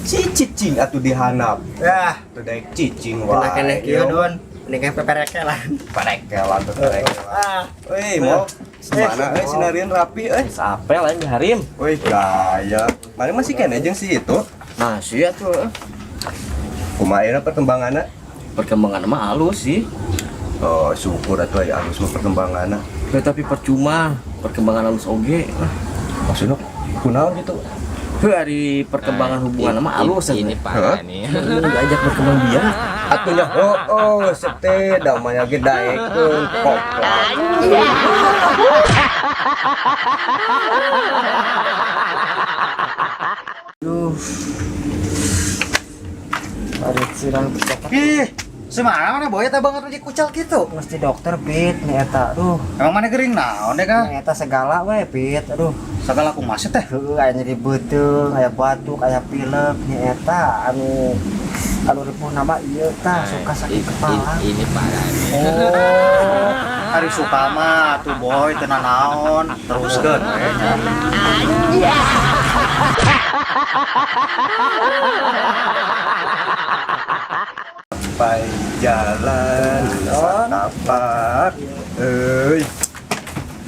Cicing atuh dihandap. Ya, Teu daek cicing kena wae. keneh kieu, Don. Ini kayak peperekelan. Perekelan perekelan. Ah, Euy, mau semana euy sinarieun rapi euy. Sapel lain harim. Woi, gaya. Mana masih keneh jeung si itu? Masih ya tuh. Kumaha ayeuna perkembanganna? Perkembangan mah halus sih. Oh, syukur atuh aya alus mah perkembanganna. Ya, tapi percuma perkembangan halus oge. Maksudnya kunaon gitu? Heuh, ari perkembangan hubungan mah halus ini atuh. parah nih. Diajak berkembang biak. Atuh nya oh, sete da mah ge daekeun koplak. Duh. Parit sirang bercokot. Ih, semana mana boy eta banget aja kucal gitu. Mesti dokter Pit nih eta. Aduh, Emang mana gering naon deh kah? nih eta segala we Pit. Aduh, Segala kumaha teh. heueuh aya nyeri beuteung, aya batuk, aya pilek nih eta anu anu ripuh nama ieu tah suka sakit kepala. Ini parah nih. Oh, hari suka mah tuh boy teu naon, teruskeun we nya. Sampai jalan satapak. Euy.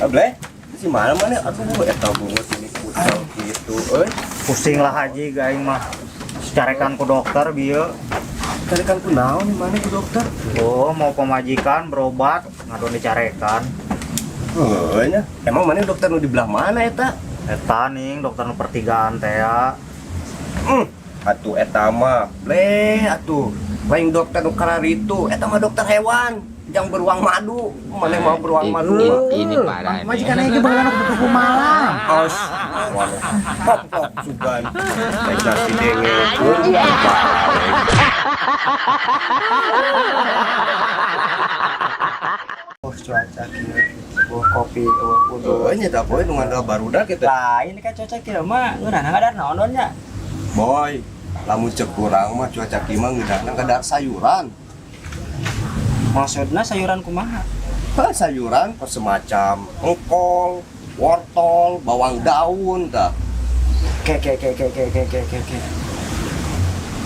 Ableh, si mana mana aduh eta bungut ini kucel gitu euy. Pusing lah haji aing mah. Carekan ku dokter bieu. Carekan ku naon di mana ku dokter? Oh, mau pemajikan berobat ngadon dicarekan. Heuh nya. Emang mana dokter nu di belah mana eta? Eta ning dokter nu pertigaan teh ya. Atuh eta mah bleh atuh. Lain dokter nu kararitu, eta mah dokter hewan. Jang beruang madu. Mana mau beruang madu? Ini parah nih. Majikan aing ge baheula nu malam. Os, pop sugan. Baik nasi dengekeun. Oh, cuaca kieu. Buah kopi, buah kudu. Oh, nya tah boy nu ngandel barudak kitu. Lah, ini kan cuaca kieu mah ngeunah ngadar naon nya. Boy, lamun cek urang mah cuaca kieu mah ngeunahna kadar sayuran. Maksudna sayuran kumaha? Hah, sayuran kok semacam engkol, wortel, bawang daun tah. Ke ke ke ke ke ke ke ke ke.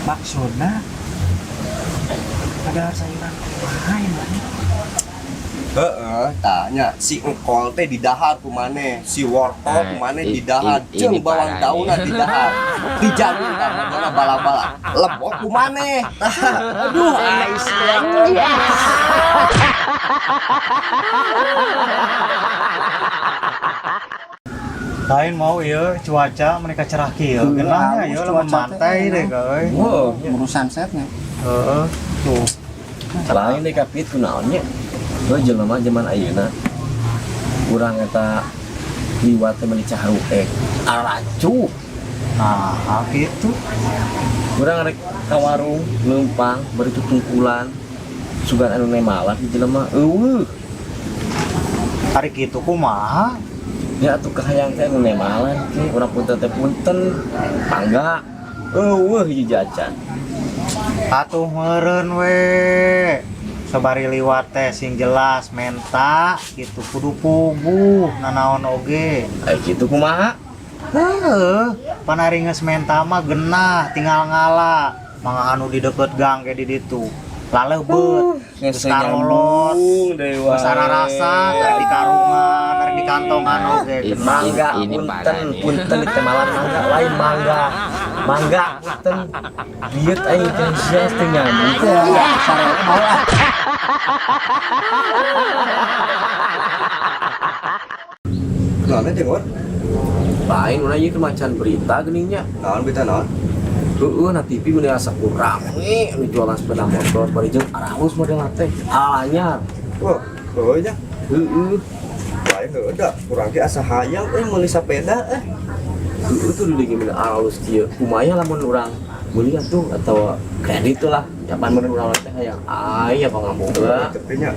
Maksudna ada sayuran kumaha ya mana? Heeh, tanya si engkol teh didahar ku maneh, si wortel ku maneh didahar, jeung ini bawang parah daunna nih. Didahar. Dijamin tah modalna bala-bala. Lebok ku maneh. Tah, aduh ais. Lain mau ieu cuaca mereka cerah kieu. Geunahnya ieu lamun mantai deh euy. Wow, Urusan setnya. Heeh. Tuh. Lain deh kapit kunaon nya. Tuh jelema zaman ayeuna. Urang eta liwat teh meuli caharuek. Aracu. Nah, gitu. Urang rek ka warung leumpang bari tutungkulan. Sugan anu nemalan di jelema eueuh. Hari kitu kumaha? Ya atuh kahayang teh anu nemalan ke urang punten teh punten tangga eueuh hiji jajan. Atuh meureun we. Sabari liwat teh sing jelas menta gitu kudu puguh nanaon oge. Aya kitu kumaha? Heuh, pan ari geus menta mah genah tinggal ngala. Mangga anu di deket gang ke di ditu. Laleubeut, geus karolot, geus rasa karek di karungan, karek di kantongan oge genah. Mangga Ini punten parah nih. Punten di temalan mangga lain mangga. Mangga punten. Diet aing teh sia teu nyambung. Naon teh Jengor? Lain urang ieu keur macan berita geuning nya. Naon berita naon? Heeh, na TV mun asa kurang we anu jualan sepeda motor bari jeung aralus model teh. Alanyar. Oh, heuh nya. Heeh. Lain heuh da, urang ge asa hayang euy meuli sapeda eh. Heeh tuh di mun aralus kieu. Kumaha lamun urang meuli atuh atau kredit lah. Japan mun urang teh hayang aya pangaboga. Tapi nya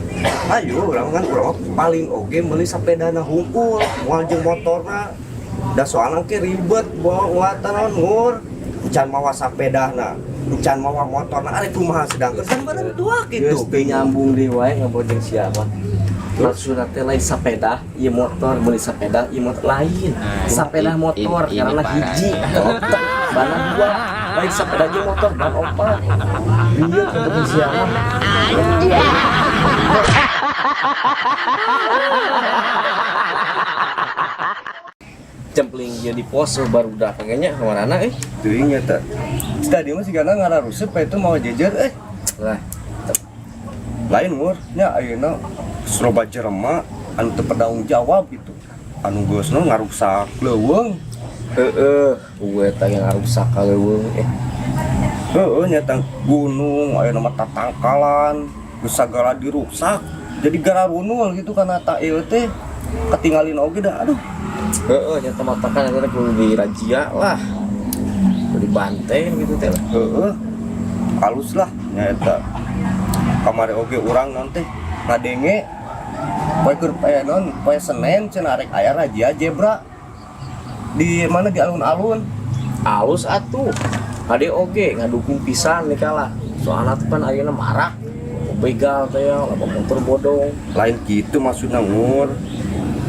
ayo urang kan urang mah paling oge meuli sapedana hungkul, moal jeung motorna. Da soalna ke ribet bawa muatan naon ngur. Encan mawa sapedana, encan mawa motorna ari kumaha sedangkan kan bareng tua gitu. Geus teu nyambung deui wae ngobrol jeung siapa. Maksudna teh lain sepeda, ieu motor, meuli sepeda, ieu motor lain. Nah, Sepeda motor ini karena parah hiji, nih. motor bana dua. Lain sepeda jeung motor ban opat. Lieur ketemu sia mah. Cempling dia di pos barudak kayaknya kamarana euy. Teuing eta. Tadi mah sigana ngararuseup itu mau jejer eh. Lah, Lain mur nya ayeuna loba jelema anu teu bertanggung jawab gitu. Anu geus nu ngarusak leuweung. Heeh, gue eta yang ngarusak ka leuweung eh. Heeh nya gunung ayeuna mah tatangkalan geus sagala dirusak. Jadi gararunul gitu karena tak ieu teh ketinggalin oge dah aduh. Heeh, nya matakan eta kudu dirazia lah. Kudu dibantai gitu teh lah. Heeh. Halus lah nya eta. Kamari oge urang naon teh ngadenge poe keur poe naon poe Senin cenah arek aya razia zebra di mana di alun-alun. Alus atuh. Ade oge ngadukung pisan nih kalah. Soalna teh pan ayeuna marak begal teh ya, loba motor bodong. Lain gitu maksudna ngur.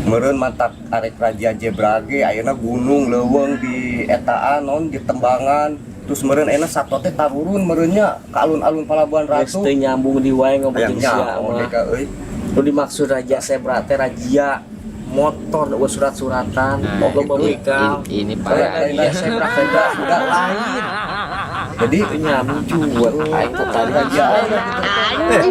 Meureun matak arek razia zebra ge ayeuna gunung leuweung di etaan naon di tembangan. Terus meureun ayeuna sato teh tarurun meureunnya ka alun-alun Palabuhan Geus Ratu. teu nyambung di wae ngomong Hayang jeung sia nyaho mah. deh ka euy. Nu dimaksud razia zebra teh razia motor eueuh surat-suratan, loba begal. Ini Lain parah. razia zebra zebra sudah lain. Jadi Itu nyambung juga aing tertarik razia gitu.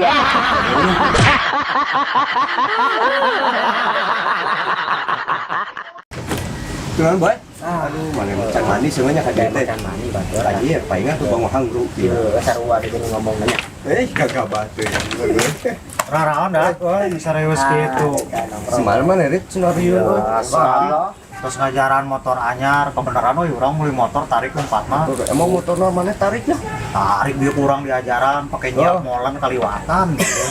Cuman boy, aduh mana macan manis semuanya ka dieu teh. Macan mani batur. Lagi ya palingan tuh bangun hangru. Ieu sarua di ngomong nanya. Eh kagak batu. Raraon dah, bisa reus gitu. Semalam mana rit senario. Terus ngajaran motor anyar, kebenaran we urang beli motor tarik empat mah. Emang motor mana tariknya? Tarik dia kurang diajaran, pakai nyiap molen kaliwatan gitu.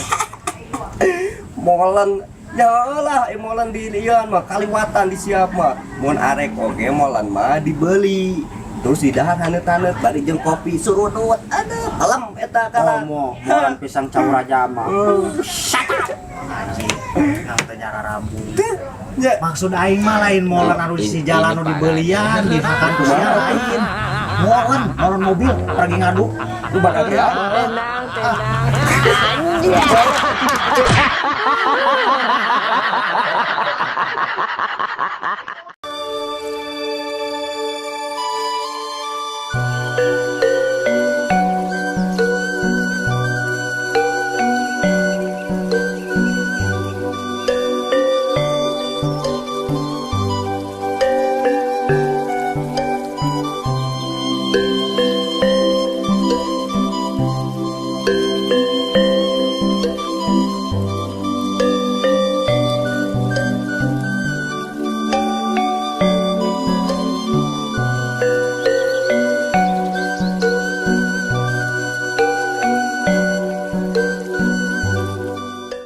Molen ya lah, molen di ieu mah kaliwatan di siap mah. Mun arek oge molen mah dibeli. Terus didahar haneut-haneut bari jeung kopi surudut. Aduh, kalem eta kalah. Komo, molen pisang cau raja mah. Anjing, nang teh nyara rambu. Ya. Maksud aing mah lain molen anu si jalan anu dibelian, dimakan ku sia lain. Molen, molen mobil pergi ngaduk. Lu bakal ya. Tenang, tenang. Anjay.